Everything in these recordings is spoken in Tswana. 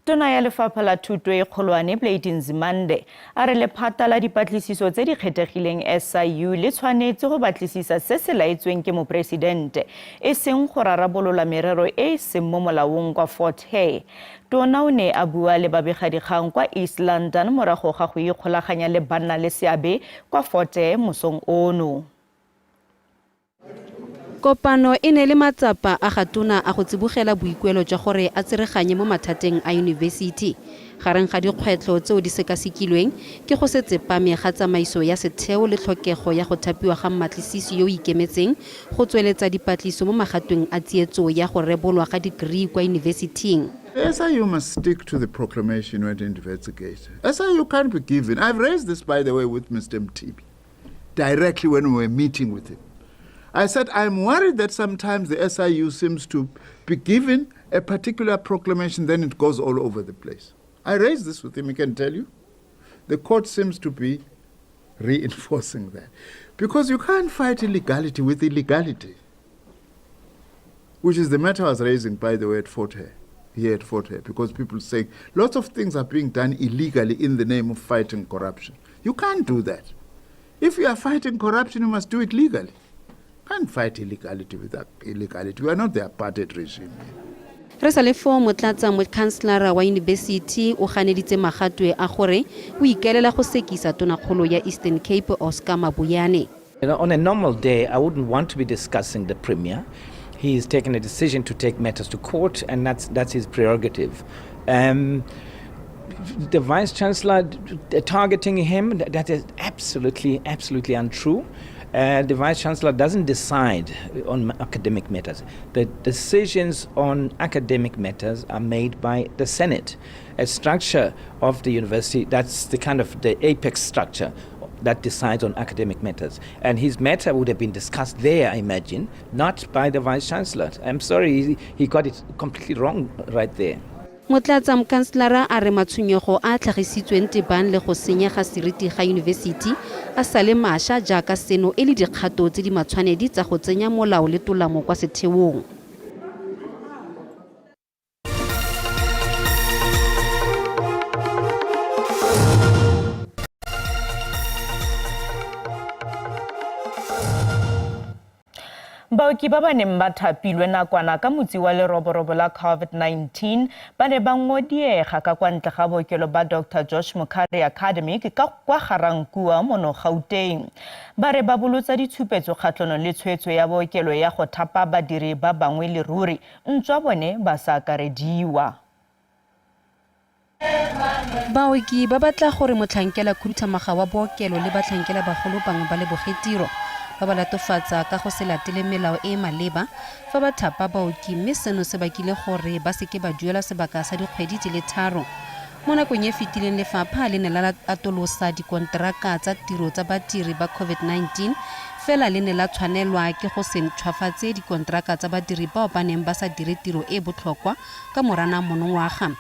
Tona ya Lefapha la Thuto e Kgolwane Blade Nzimande a re lephata la dipatlisiso tse di kgethegileng SIU le tshwanetse go batlisisa se se laetsweng ke moporesidente e seng go rarabolola merero e e seng mo molaong kwa Fort Hare. Tona o ne a bua le babegadikgang kwa East London morago ga go ikgolaganya le bannaleseabe kwa Fort Hare mosong ono. Kopano e ne le matsapa a ga tona a go tsibogela boikuelo jwa gore a tsereganye mo mathateng a yunibesiti. Gareng ga dikgwetlho tseo di sekasekilweng ke go se tsepame ga tsamaiso ya setheo le tlhokego ya go thapiwa ga mmatlisisi yo o ikemetseng go tsweletsa dipatliso mo magatweng a tsietso ya go rebolwa ga dikirii kwa yunibesithing. The SIU must stick to the proclamation when it investigates. SIU can't be given. I've raised this, by the way, with Mr. Mthibi directly when we were meeting with him. I said, I'm worried that sometimes the SIU seems to be given a particular proclamation, then it goes all over the place. I raised this with him, he can tell you. The court seems to be reinforcing that. Because you can't fight illegality with illegality, which is the matter I was raising, by the way, at Fort Hare, here at Fort Hare, because people saying lots of things are being done illegally in the name of fighting corruption. You can't do that. If you are fighting corruption, you must do it legally. Can't fight illegality with illegality. We are not the apartheid regime. Re sa le foo motlatsa mokhanselara wa yunibesithi o ganeditse magatwe a gore o ikaelela go sekisa tonakgolo ya Eastern Cape Oscar Mabuyane. On a normal day, I wouldn't want to be discussing the Premier. He's taken a decision to take matters to court, and that's his prerogative. The Vice Chancellor targeting him, that is absolutely, absolutely untrue. The Vice Chancellor doesn't decide on academic matters. The decisions on academic matters are made by the Senate, a structure of the university that's the kind of the apex structure that decides on academic matters. And his matter would have been discussed there, I imagine, not by the Vice Chancellor. I'm sorry, he got it completely wrong right there. Motlatsa mokhanselara a re matshwenyego a a tlhagisitsweng tebang le go senyega seriti ga yunibesiti a sa le mašwa jaaka seno e le dikgato tse di matshwanedi tsa go tsenya molao le tolamo kwa setheong. Baoki ba ba neng ba thapilwe nakwana ka motsi wa leroborobo la COVID-19 ba ne ba ngodiega ka kwa ntle ga bookelo ba Dr Josh Mukhari Academic ka kwa Garankuwa mono Gauteng. Ba re ba bolotsa ditshupetso kgatlhanong le tshwetso ya bookelo ya go thapa badiri ba bangwe leruri ntswa bone ba sa akarediwa. Baoki ba batla gore motlhankela khuduthamaga wa bookelo le batlhankela bagolo bangwe ba leboge tiro. Ba ba latofatsa ka go se latele melao e e maleba fa ba thapa baoki mme seno se bakile gore ba seke ba duelwa sebaka sa dikgwedi di le tharo. Mo nakong e fetileng lefapha le ne la atolosa dikonteraka tsa tiro tsa badiri ba COVID-19 fela le ne la tshwanelwa ke go se ntšhwafatse dikonteraka tsa badiri bao ba neng ba sa dire tiro e e botlhokwa ka Moranang monongwaga.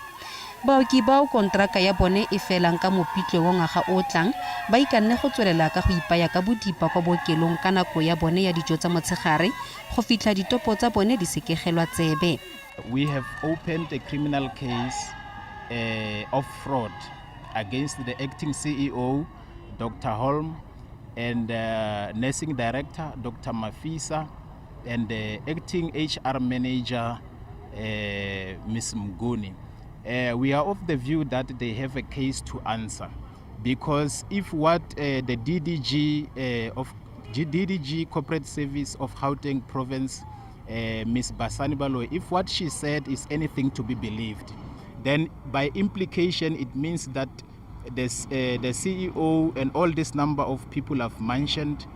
Baoki bao konteraka ya bone e felang ka Mopitlwe wa ngwaga o o tlang ba ikanne go tswelela ka go ipaya ka bodipa kwa bookelong ka nako ya bone ya dijo tsa motshegare go fitlha ditopo tsa bone di sekegelwa tsebe. We have opened a criminal case of fraud against the acting CEO, Dr. Holm, and nursing director, Dr. Mafisa, and the acting HR manager, Ms. Mguni. We are of the view that they have a case to answer, because if what the DDG of DDG Corporate Service of Gauteng Province, Ms. Basani Baloyi, if what she said is anything to be believed, then by implication it means that the CEO and all this number of people I've mentioned,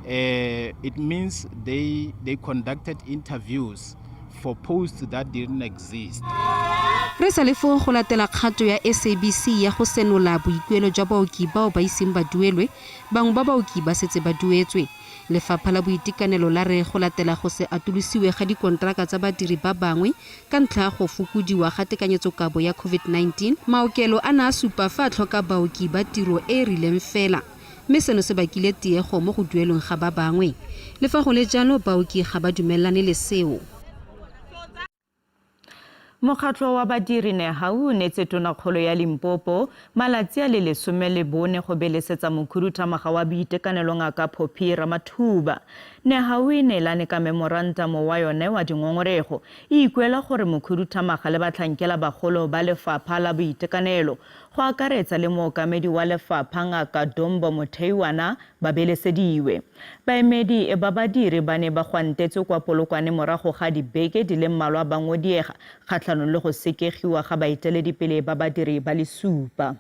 it means they conducted interviews for posts that didn't exist. Re sa le foo go latela kgato ya SABC ya go senola boikuelo jwa baoki bao ba iseng ba duelwe, bangwe ba baoki ba setse ba duetswe. Lefapha la Boitekanelo la re go latela go se atolosiwe ga dikonteraka tsa badiri ba bangwe ka ntlha ya go fokodiwa ga tekanyetsokabo ya COVID-19, maokelo a ne a supa fa a tlhoka baoki ba tiro e e rileng fela, mme seno se bakile tiego mo go duelweng ga ba bangwe. Le fa go le jalo, baoki ga ba dumelane le seo. Mokgatlho wa badiri NEHAWU o neetse tonakgolo ya Limpopo malatsi a le 14 go belesetsa mokhuduthamaga wa boitekanelo Ngaka Phophi Ramathuba. NEHAWU e neelane ka memorantamo wa yone wa dingongorego e ikuela gore mokhuduthamaga le batlhankela bagolo ba lefapha la boitekanelo go akaretsa le mookamedi wa lefapha Ngaka Dombo Motheiwana ba belesediwe. Baemedi ba badiri ba ne ba gwantetswe kwa Polokwane morago ga dibeke di le mmalwa ba ngodiega kgatlhanong le go sekegiwa ga baeteledipele ba badiri ba le supa.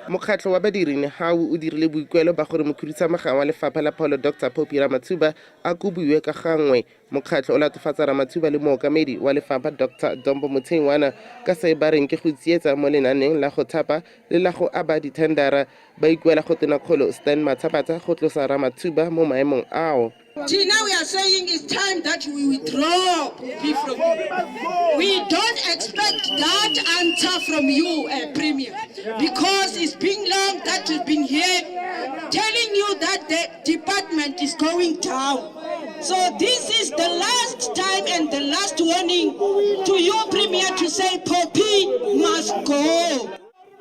Mokgatlho wa badiri NEHAWU o dirile boikuelo ba gore mokhuduthamaga wa lefapha la pholo Dr Phophi Ramathuba a kobiwe ka gangwe. Mokgatlho o latofatsa Ramathuba le mookamedi wa lefapha Dr Dombo Motheiwana ka se ba reng ke go tsietsa mo lenaneng la go thapa le la go aba dithendara. Ba ikuela go tonakgolo Stan Matshapatsa go tlosa Ramathuba mo maemong ao. Tina, we are saying it's time that we withdraw Phophi from you. We don't expect that answer from you, Premier, because it's been long that we've been here telling you that the department is going down. So this is the last time and the last warning to you, Premier, to say Phophi must go.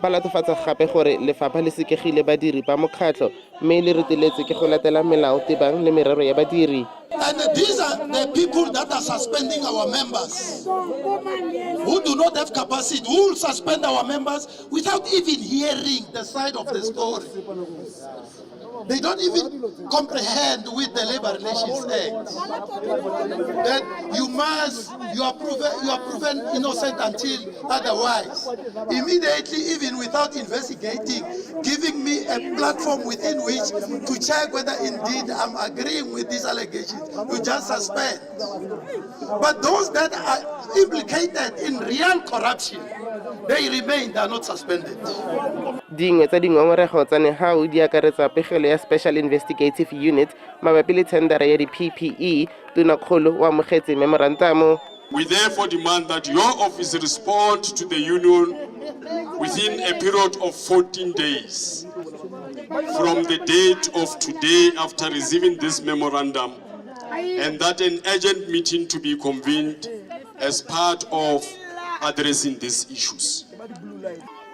Ba latofatsa gape gore lefapha le sekegile badiri ba mokgatlho mme le reteletswe ke go latela melao tebang le merero ya badiri. And these are the people that are suspending our members, who do not have capacity, who will suspend our members without even hearing the side of the story. They don't even comprehend with the Labor Relations Act that you are proven innocent until otherwise. Immediately, even without investigating, giving me a platform within which to check whether indeed I'm agreeing with these allegations, you just suspend. But those that are implicated in real corruption, they remain, they are not suspended. Dingwe tsa dingongorego tsa NEHAWU di akaretsa pegelo ya Special Investigative Unit mabapi le thendara ya di-PPE. Tonakgolo o amogetse memorantamo. We therefore demand that your office respond to the union within a period of 14 days from the date of today after receiving this memorandum, and that an urgent meeting to be convened as part of addressing these issues.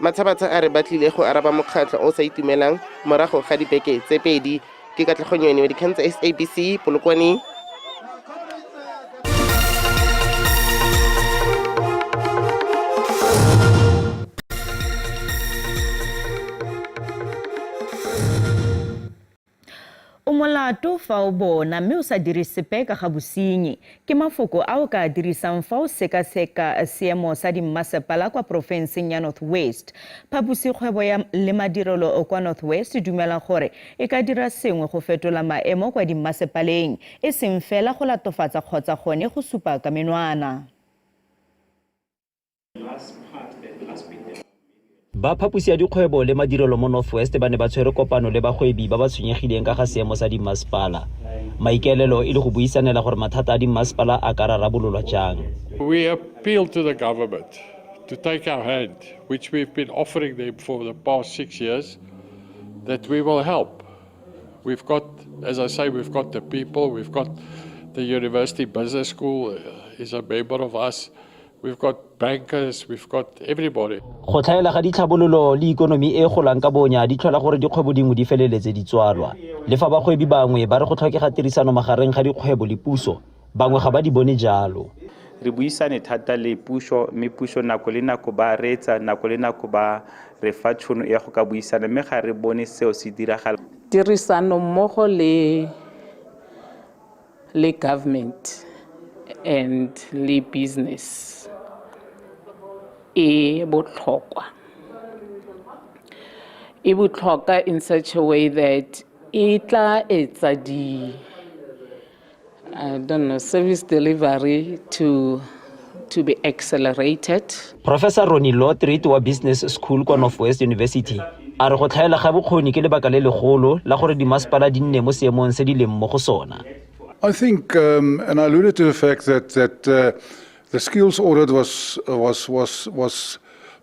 Mathabatha a re ba tlile go araba mokgatlho o sa itumelang morago ga dibeke tse 2. Ke Katlegonyone wa dikgang tsa SABC, Polokwane. O molato fa o bona mme o sa dire sepe ka ga bosenyi ke mafoko a o ka a dirisang fa o sekaseka seemo sa dimmasepala kwa porofenseng ya North West. Phaposikgwebo ya le madirelo kwa North West e dumela gore e ka dira sengwe go fetola maemo kwa dimmasepaleng, e seng fela go latofatsa kgotsa gone go supa ka menwana. Ba phaposi ya dikgwebo le madirelo mo North West ba ne ba tshwere kopano le bagwebi ba ba tshwenyegileng ka ga seemo sa dimmasepala. Maikaelelo e le go buisanela gore mathata a dimmasepala a ka rarabololwa jang. We appeal to the government to take our hand, which we've been offering them for the past 6 years, that we will help. We've got, as I say, we've got the people, we've got the University Business School is a member of us. We've got bankers, we've got everybody. Go tlhaela ga ditlhabololo le ikonomi e e golang ka bonya di tlhola gore dikgwebo dingwe di feleletse di tswalwa. Le fa bagwebi bangwe ba re go tlhokega tirisano magareng ga dikgwebo le puso, bangwe ga ba di bone jalo. Re buisane thata le puso, mme puso nako le nako ba reetsa, nako le nako ba re fa tšhono ya go ka buisana, mme ga re bone seo se diragala. Tirisano mmogo le government and le business e botlhokwa. E botlhokwa in such a way that e tla etsa di, I don't know, service delivery to be accelerated. Professor Ronnie Lotriet wa Business School kwa North West University a re go tlhaela ga bokgoni ke lebaka le legolo la gore dimasepala di nne mo seemong se di leng mo go sona. I think, and I alluded to the fact that the skills audit was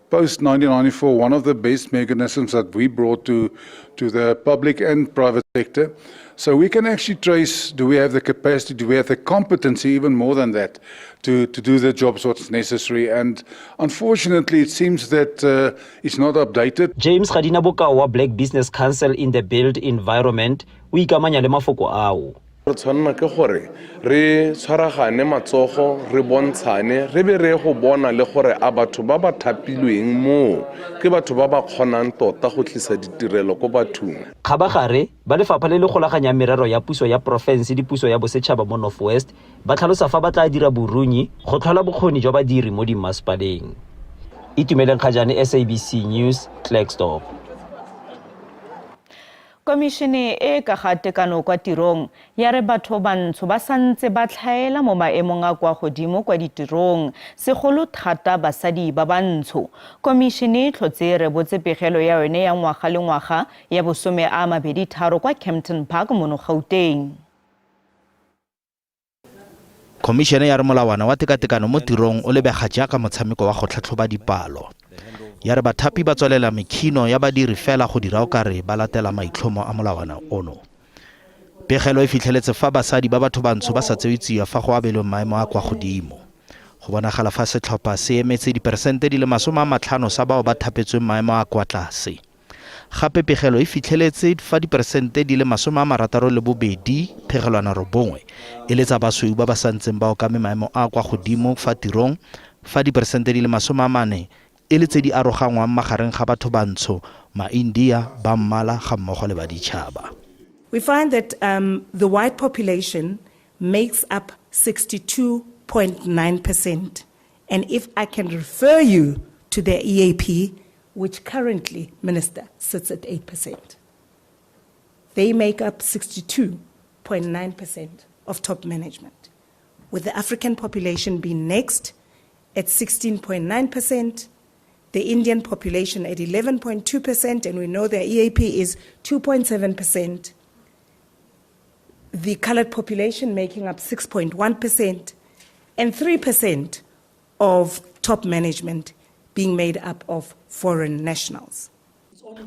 Post 1994, one of the best mechanisms that we brought to, to the public and private sector. So we can actually trace do we have the capacity, do we have the competency, even more than that, to, to do the jobs what's necessary. And unfortunately, it seems that uh, it's not updated. James Gadina Bokao wa Black Business Council in the Built Environment o ikamanya le mafoko ao. Re tshwanela ke gore re tshwaragane matsogo re bontshane re be re go bona le gore a batho ba ba thapilweng moo ke batho ba ba kgonang tota go tlisa ditirelo ko bathong. Kgabagare, ba lefapha le le golaganyang merero ya puso ya porofense le puso ya bosetšhaba mo North West ba tlhalosa fa ba tla dira borunyi go tlhola bokgoni jwa badiri mo dimmasepaleng. Itumeleng Kgajane, SABC News, Klerksdorp. Komišene e e ka ga tekano kwa tirong ya re batho bantsho ba santse ba tlhaela mo maemong a kwa godimo kwa ditirong, segolo thata basadi ba bantsho. Komišene e tlhotse e rebotse pegelo ya yone ya ngwaga le ngwaga ya bosome a mabedi tharo kwa Kempton Park mono Gauteng. Khomišene ya re molawana wa tekatekano mo tirong o lebega jaaka motshameko wa go tlhatlhoba dipalo. Ya re bathapi ba tswelela mekhino ya badiri fela go dira o kare ba latela maitlhomo a molawana ono. Pegelo e fitlheletse fa basadi ba batho bantsho ba sa tsewe tsia fa go abelweng maemo a kwa godimo. Go bonagala fa setlhopha se emetse diperesente di le 50 sa bao ba thapetsweng maemo a kwa tlase. Gape pegelo e fitlheletse fa diperesente di le 62.9 e le tsa basweu ba ba santseng ba okame maemo a a kwa godimo fa tirong, fa diperesente di le 40 e le tse di aroganngwang magareng ga batho bantsho, maIndia, bammala gammogo le baditšhaba. We find that um, the white population makes up 62.9%. And if I can refer you to the EAP, which currently, Minister, sits at 8%. They make up 62.9% of top management, with the African population being next at 16.9%, the Indian population at 11.2%, and we know their EAP is 2.7%, the colored population making up 6.1%, and 3% of top management being made up of foreign nationals.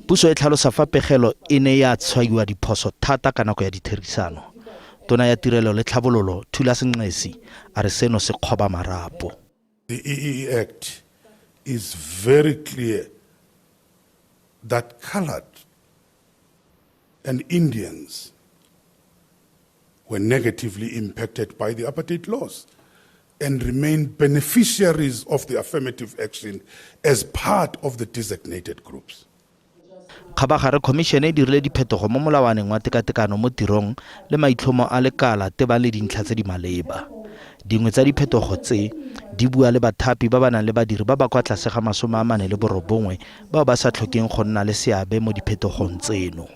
Puso e tlhalosa fa pegelo e ne ya tshwaiwa diphoso thata ka nako ya ditherisano. Tona ya Tirelo le Tlhabololo, Thulas Nxesi, a re seno se kgoba marapo. The EEE Act is very clear that colored and Indians were negatively impacted by the apartheid laws and remain beneficiaries of the affirmative action as part of the designated groups. Kgabagare khomišene e dirile diphetogo mo molawaneng wa tekatekano mo tirong le maitlhomo a lekala tebang le dintlha tse di maleba. Dingwe tsa diphetogo tse di bua le bathapi ba ba nang le badiri ba ba kwa tlase ga 49 bao ba sa tlhokeng go nna le seabe mo diphetogong tseno.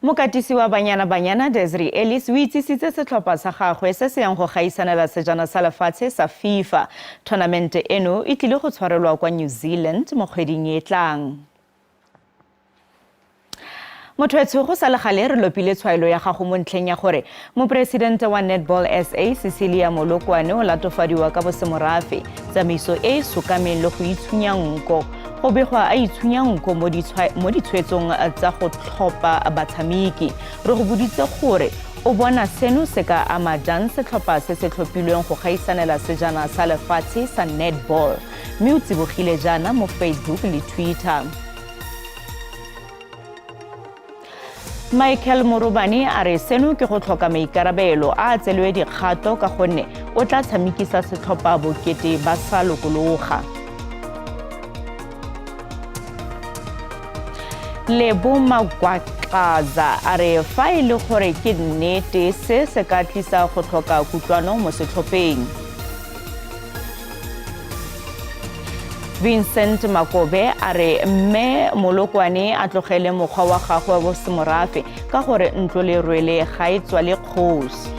Mokatisi wa Banyana Banyana Desiree Ellis o itsisitse setlhopha sa gagwe se se yang go gaisanela sejana sa lefatshe sa FIFA. Thonamente eno e tlile go tshwarelwa kwa New Zealand mo kgweding e tlang. Motho etsho go sa le gale re lopile tshwaelo ya gago mo ntlheng ya gore moporesidente wa Netball SA Cecilia Molokwane o latofadiwa ka bosemorafe, tsamaiso e e sokameng le go itshunya nko. Go begwa a itshunya nko mo ditshwetsong tsa go tlhopha batshameki. Re go boditse gore o bona seno se ka ama jang setlhopha se se tlhophilweng go gaisanela sejana sa lefatshe sa netball, mme o tsibogile jaana mo Facebook le Twitter. Michael Morobane a re seno ke go tlhoka maikarabelo a a tselwe dikgato ka gonne o tla tshamekisa setlhopha bokete ba sa lokologa. Lebo Magwaqaza a re fa e le gore ke nnete se se ka tlisa go tlhoka kutlwano mo setlhopheng. Vincent Makobe a re mme Molokwane a tlogele mokgwa wa gagwe wa bosemorafe ka gore ntlo lerwele ga e tswale kgosi.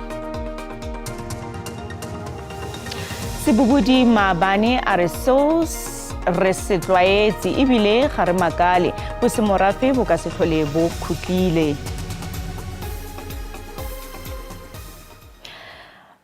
Sebubudi Maabane a re seo re se tlwaetse ebile ga re makale, bosemorafe bo ka se tlhole bo khutlile.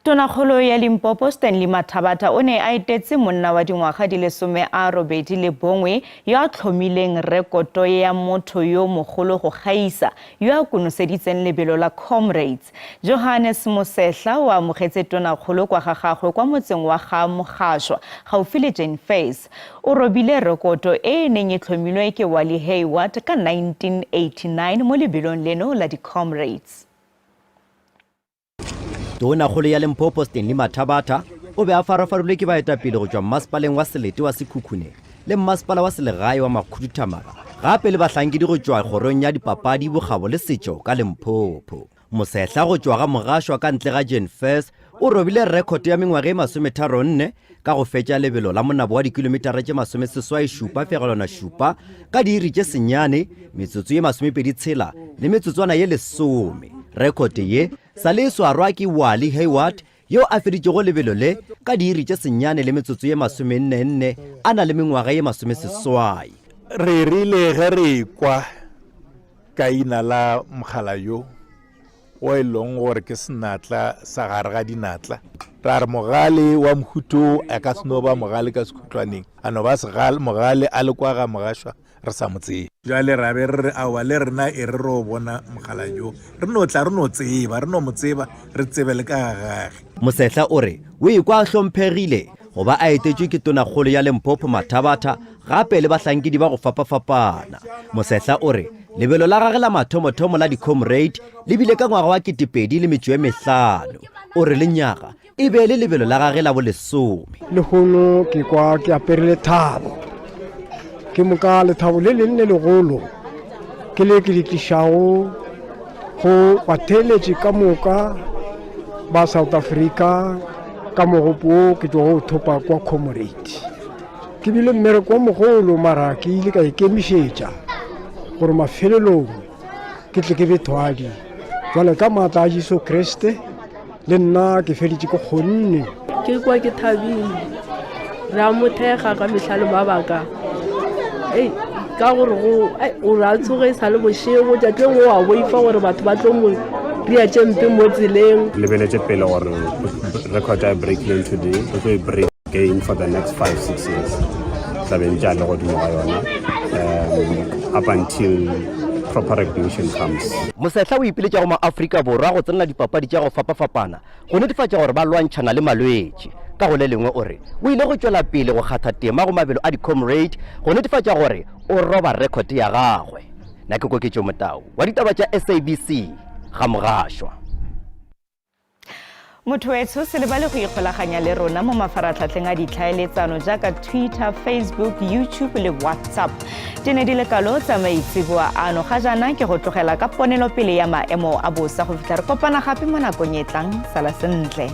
Tonakgolo ya Limpopo Stanley Mathabatha o ne a etetse monna wa dingwaga di le 81 yo a tlhomileng rekoto ya motho yo mogolo go gaisa yo a konoseditseng lebelo la Comrades. Johannes Mosehla o amogetse tonakgolo kwa ga gagwe kwa motseng wa ga Mogashwa gaufi le Jane Furse. O robile rekoto e e neng e tlhomilwe ke Wally Hayward ka 1989 mo lebelong leno la di-Comrades. Tonakgolo ya Limpopo Stanley Mathabatha o be a farafarilwe ke baetapele go tšwa mmasepaleng wa selete wa Sekhukhune le mmasepala wa selegae wa Makhuduthamaga gape le bahlankedi go tšwa kgorong ya dipapadi, bokgabo le setšo ka Limpopo. Mosehla go tšwa ga Mogašwa ka ntle ga Jane Furse o robile rekhoto ya mengwaga e 34 ka go fetša lebelo la monabo wa dikilometara tše 87.7 ka diiri tše senyane, metsotso ye 26 le metsotswana ye lesome. Rekhoto ye sa le e swarwa ke Wally Hayward yo a feditšego lebelo le ka diiri tše senyane le metsotso ye 44 a na le mengwaga ye 80. Re rile ge re ekwa ka ina la mogala yo o e leng gore ke senatla sa gare ga dinatla, ra re mogale wa mohuto o a ka se no ba mogale ka sekhutlwaneng, a no ba mogale a le kwa ga Mogašwa re sa mo tsebe. Bjale ra be re re, Aowa, le rena e re ro bona mogala yo, re no tla re no tseba, re no mo tseba, re tsebe le ka ga gage. Mosehla o re o ikwa a hlomphegile go ba a etetšwe ke Tonakgolo ya Limpopo Mathabatha gape le bahlankedi ba go fapafapana. Mosehla o re lebelo la gage la mathomothomo la di-comrade le bile ka ngwaga wa 2005. O re lenyaga e be e le lebelo la gage la bolesome. Lehono ke kwa ke apere lethabo, ke moka lethabo le leng le legolo ke le ke le tlišago go batheeletši ka moka ba South Africa ka mogopo wo ke tlogo o thopa kwa Comrade. Ke bile mmereko o mogolo mara ke ile ka ikemišetša gore mafelelong ke tle ke be thwadi. Jwale ka maatla a Jesu Kriste le nna ke feditše ke kgonne. Ke kwa ke thabile, re a mo thekga ka mehla le mabaka. Ei, ka gore go o re a tsoge e sa le bošego, tšatši lengwe wa boifa gore batho ba tlo mo ria tše mpe mo tseleng. Lebeletše pele gore record ya breakileng today o tlo e break again for the next 5-6 years, tla be ntše a le godimo ga yona up until proper recognition comes. Mosehla o ipiletša go maAfrika Borwa go tsenela dipapadi tša go fapafapana go netefatša gore ba lwantšhana le malwetši. Ka go le lengwe o re o ile go tšwela pele go kgatha tema go mabelo a di-comrade go netefatša gore o roba record ya gagwe. Na ke Koketšo Motau wa ditaba tša SABC, Ga-Mogašwa. Motho wetsho se lebale go ikgolaganya le rona mo mafaratlhatlheng a ditlhaeletsano jaaka Twitter, Facebook, YouTube le WhatsApp. Di ne di le kalo tsa maitseboa ano ga jaana ke go tlogela ka ponelopele ya maemo a bosa go fitlha re kopana gape mo nakong e tlang. Sala sentle.